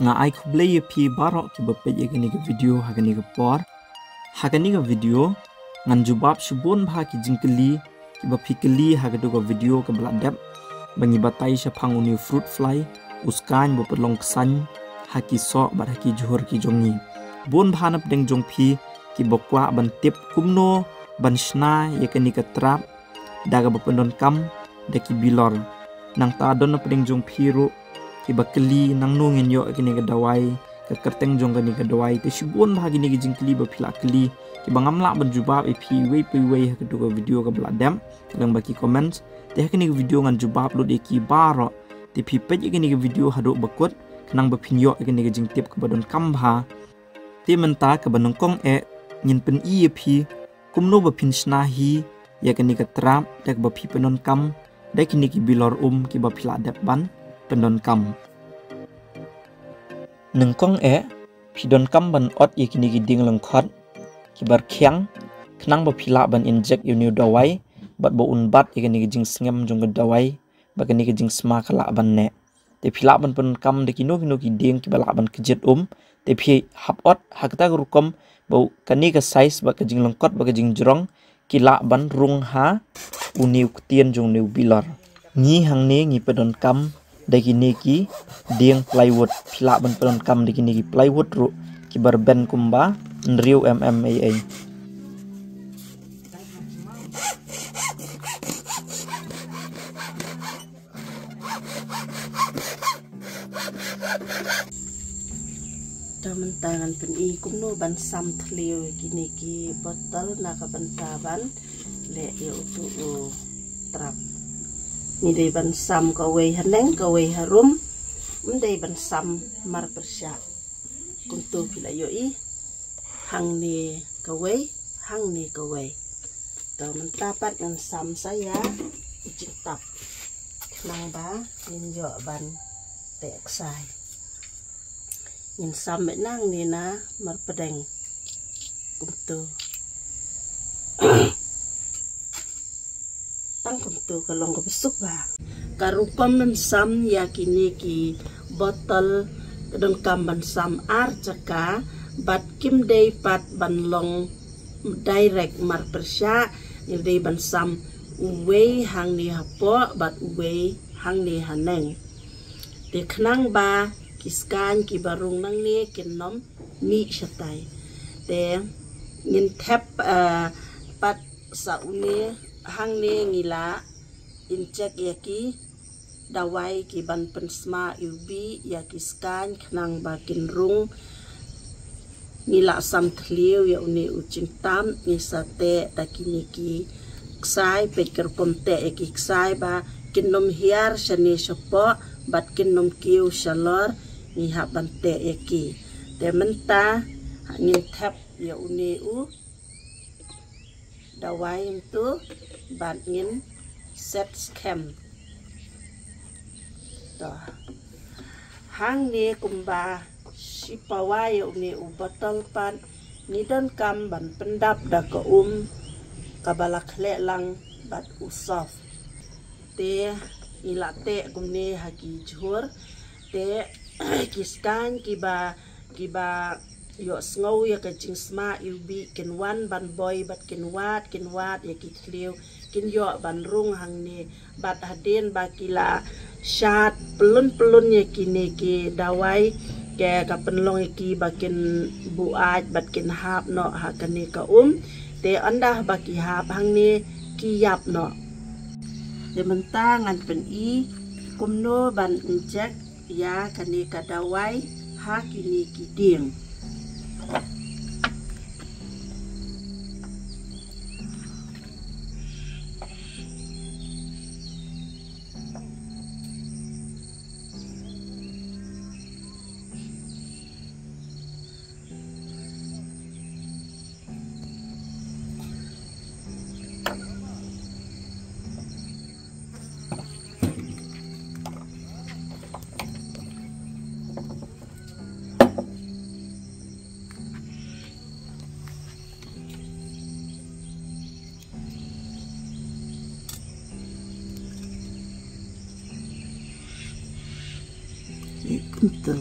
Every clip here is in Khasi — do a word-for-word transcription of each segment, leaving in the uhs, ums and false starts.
Nga ai khublei ïa phi baroh kiba peit ïa kane ka video ha kane ka por. Ha kane ka video ngan jubab shibun bha ki jingkylli kiba phi kylli ha katu ka video kaba la dep, ba ngi batai shaphang une u fruit fly, u skaiñ ba pynlong ksañ ha ki soh bad ha ki jhur ki jong ngi. Bun bha na pdeng jong phi kiba kwah ban tip kumno ban shna ïa kane ka trap da kaba pyndonkam da ki bilor. Nangta don na pdeng jong phi ruh kiba kylli nangno ngin ïoh ïa kane ka dawai, ka kyrteng jong kane ka dawai. Te shibun bha kine ki jingkylli ba phi la kylli kiba ngam lah ban jubab ïa phi iwei pa iwei ha katu ka video kaba la dep, lem bad ki comments. Te ha kane ka video ngan jubab lut ïa ki baroh. Te phi peit ïa kane ka video haduh ba kut khnang ba phin ïoh ïa kane ka jingtip kaba donkam bha. Te mynta kaba nyngkong eh ngin pyni ïa phi kumno ba phin shna hi ïa kane ka trap da kaba phi pyndonkam da kine ki bilor um kiba phi la dep ban pyndonkam. Nyngkong eh phi donkam ban ot ïa kine ki dieng lyngkhot kiba rkhiang khnang ba phi lah ban inject ïa une u dawai bad ba un bat ïa kine ki jingsngem jong ka dawai ba kine ki jingsma ka lah ban neh. Te phi lah ban pyndonkam da kino kino ki dieng kiba lah ban kjit um. Te phi hap ot ha kata ka rukom ba kane ka size ba ka jinglyngkot ba ka jingjrong ki lah ban rung ha une u ktien jong une u bilor. Ngi hangne ngi pyndonkam da kine ki dieng plywood. Phi lah ban pyndonkam da kine ki plywood ruh kiba rben kumba hynriew mm ei ei. Te mynta ngan pyni kumno ban sam thliew ïa kine ki botol na ka bynta ban leh ïa utu u trap. Ngi dei ban sam kawei haneng kawei harum. Ym dei ban sam marpyrshah. Kumtu phi la ïohi, hangne kawei, hangne kawei. To mynta pat ngan sam sa ïa u jingtap khnang ba ngin ïoh ban teh ksai. Ngin sam beit nangne na marpdeng kumtu. Tang kumtu ka long kaba suk bha. Ka rukom ban sam ïa kine ki botol ka donkam ban sam ar jaka bad kim dei pat ban long direct marpyrshah. Ngi dei ban sam uwei hangne hapoh bad uwei hangne haneng. Te khnang ba ki skaiñ kiba rung nangne kin ym mih shatai. Te ngin thep, eh, pat sa une hangne ngi la inject ïa ki dawai ki ban pynsma iwbih ïa ki skaiñ khnang ba kin rung. Ngi la sam thliew ïa une u jingtap, ngi sa teh da kine ki ksai, peit ka rukom teh ïa ki ksai ba kin ym hiar shane shapoh bad kin ym kiew shalor. Ngi hap ban teh ïa ki. Te mynta ngin thep ïa une u dawai hangtu bad ngin set skhem. To. Hangne kumba shi pawa ïa une u botol pat ngi donkam ban pyndap da ka um kaba la khleh lang bad u soft. Te ngi la teh kumne ha ki jhur. Te ki skaiñ kiba, kiba ïohsngew ïa ka jingsma iwbih kin wan ban boi bad kin wad, kin wad ïa ki thliew, kin ïoh ban rung hangne. Bad hadien ba ki la shad pyllun pyllun ïa kine ki dawai, ka pynlong ïa ki ba kin buaid bad kin hap noh ha kane ka um. Te ynda ba ki hap hangne ki ïap noh. Te mynta ngan pyni kumno ban inject ïa kane ka dawai ha kine ki dieng. Kumta.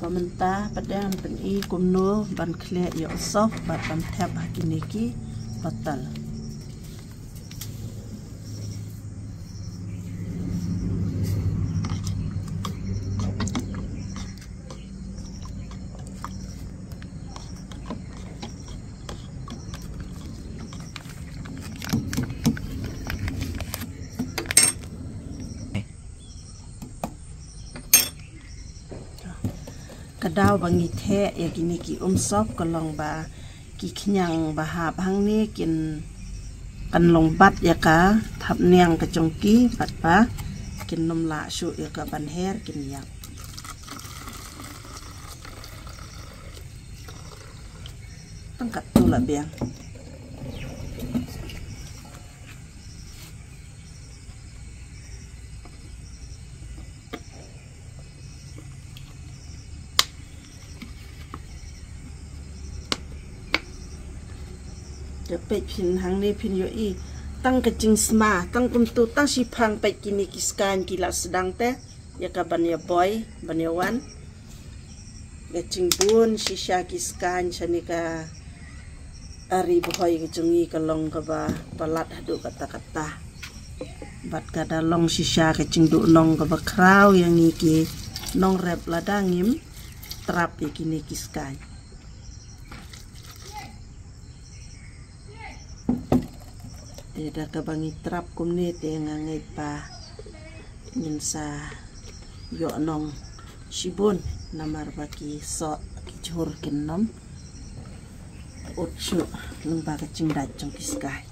Ba mynta pat dang pyn-i kumno ban khleh ïa u sop bad ban thep ha kine ki bottle. Ka daw ba ngi theh ïa kine ki um sop ka long ba ki khñiang ba hap hangne kin kan long bat ïa ka thapniang ka jong ki bad ba kin nym lah shuh ïa ka ban her, kin ïap. Tang katto la biang. Te peit phin hangne phin ïohi tang ka jingsma, tang kumtu, tang shiphang peit kine ki skaiñ ki la sdang te ïa ka ban ïa boi, ban ïa wan. Ka jingbun shisha ki skaiñ shane ka Ri Bhoi ka jong ngi ka long kaba palat haduh katta katta. Bad ka da long shisha ka jingduhnong kaba khraw ïa ngi ki nongrep lada ngim trap ïa kine ki skaiñ. Te da kaba ngi trap kumne te nga ngeit ba ngin sa ïoh nong shibun namar ba ki soh ki jhur kin nym ut shuh lyngba ka jingdait jong ki skaiñ.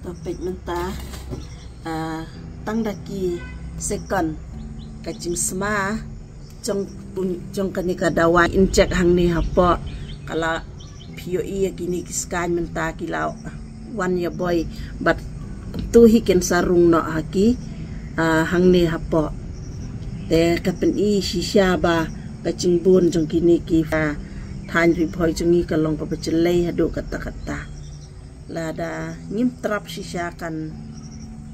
To peit mynta, ah, tang da ki second ka jingsma jong, jong kane ka dawai injek hangne hapoh, ka la phi ïohi ïa kine ki skaiñ mynta ki la wan ïa boi bad tu hi kin sa rung noh ha ki, ah, hangne hapoh. Te ka pyni shisha ba ka jingbun jong kine ki, ah, thaiñ Ri Bhoi jong ngi ka long kaba jlei haduh katta katta. Lada ngim trap shisha kan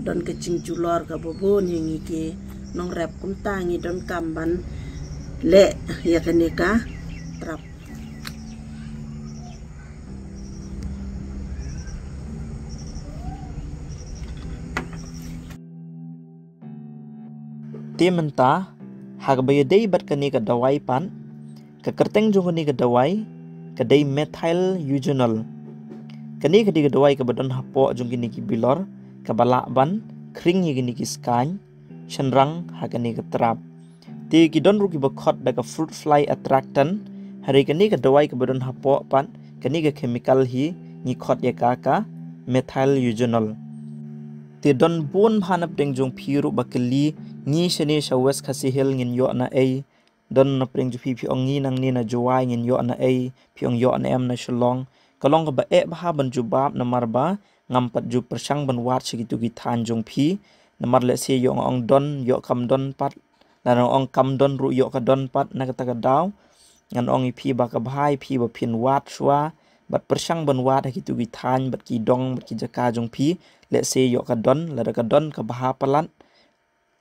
don ka jingjulor kaba bun ïa ngi ki nongrep, kumta ngi donkam ban leh ïa kane ka trap. Te mynta ha kaba ïadei bad kane ka dawai pat, ka kyrteng jong kane ka dawai ka dei methyl eugenol. Kane ka dei ka dawai kaba don hapoh jong kine ki bilor kaba lah ban khring ïa kine ki skaiñ shynrang ha kane ka trap. Te ki don ruh kiba khot da ka fruit fly attractant. Hynrei kane ka dawai kaba don hapoh pat, kane ka chemical hi ngi khot ïa ka ka methyl eugenol. Te don bun bha na pdeng jong phi ruh ba kylli ngi shane sha West Khasi Hills ngin ïoh na ei. Don na pdeng jong phi phi ong ngi nangne na Jowai ngin ïoh na ei, phi ong ïoh na em na Shillong. Ka long kaba eh bha ban jubab namar ba ngam pat ju pyrshang ban wad sha kitu ki thaiñ jong phi. Namar lehse ïoh nga ong don, ïoh kam don pat, lada nga ong kam don ruh ïoh ka don pat, na kata ka daw ngan ong ïa phi ba ka bha ïa phi ba phin wad shuwa, bad pyrshang ban wad ha kitu ki thaiñ bad ki dong bad ki jaka jong phi. Lehse ïoh ka don, lada ka don ka bha palat.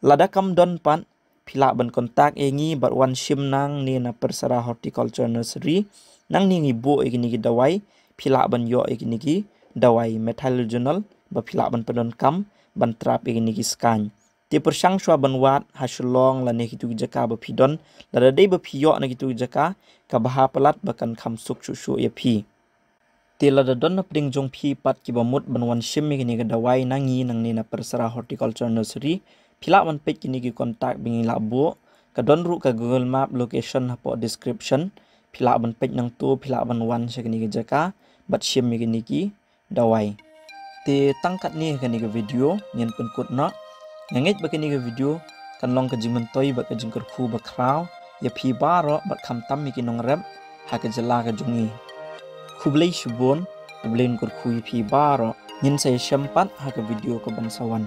Lada kam don pat, phi lah ban contact ïa ngi bad wan shim nangne na Persara Horticulture Nursery. Nangne ngi buh ïa kine ki dawai, phi lah ban ïoh ïa kine ki dawai methylional ba phi lah ban pyndonkam ban trap ïa kine ki skaiñ. Te pyrshang shuwa ban wad ha Shillong lane kitu ki jaka ba phi don, lada dei ba phi ïoh na kitu ki jaka, ka bha palat ba kan kham suk shuh shuh ïa phi. Te lada don na pdeng jong phi pat kiba mut ban wan shim ïa kine ki dawai na ngi nangne na Persara Horticulture Nursery, phi lah ban peit kine ki contact ba ngi lah buh. Ka don ruh ka Google Map location hapoh description. Phi lah ban peit nangto, phi lah ban wan sha kine ki jaka bad shim ïa kine ki dawai. Te tang katne ha kane ka video ngin pynkut noh. Nga ngeit ba kane ka video kan long ka jingmyntoi bad ka jingkyrkhu ba khraw ïa phi baroh bad khamtam ïa ki nongrep ha ka jylla ka jong ngi. Khublei shibun, U Blei un kyrkhu ïa phi baroh. Ngin sa ïashem pat ha ka video kaban sa wan.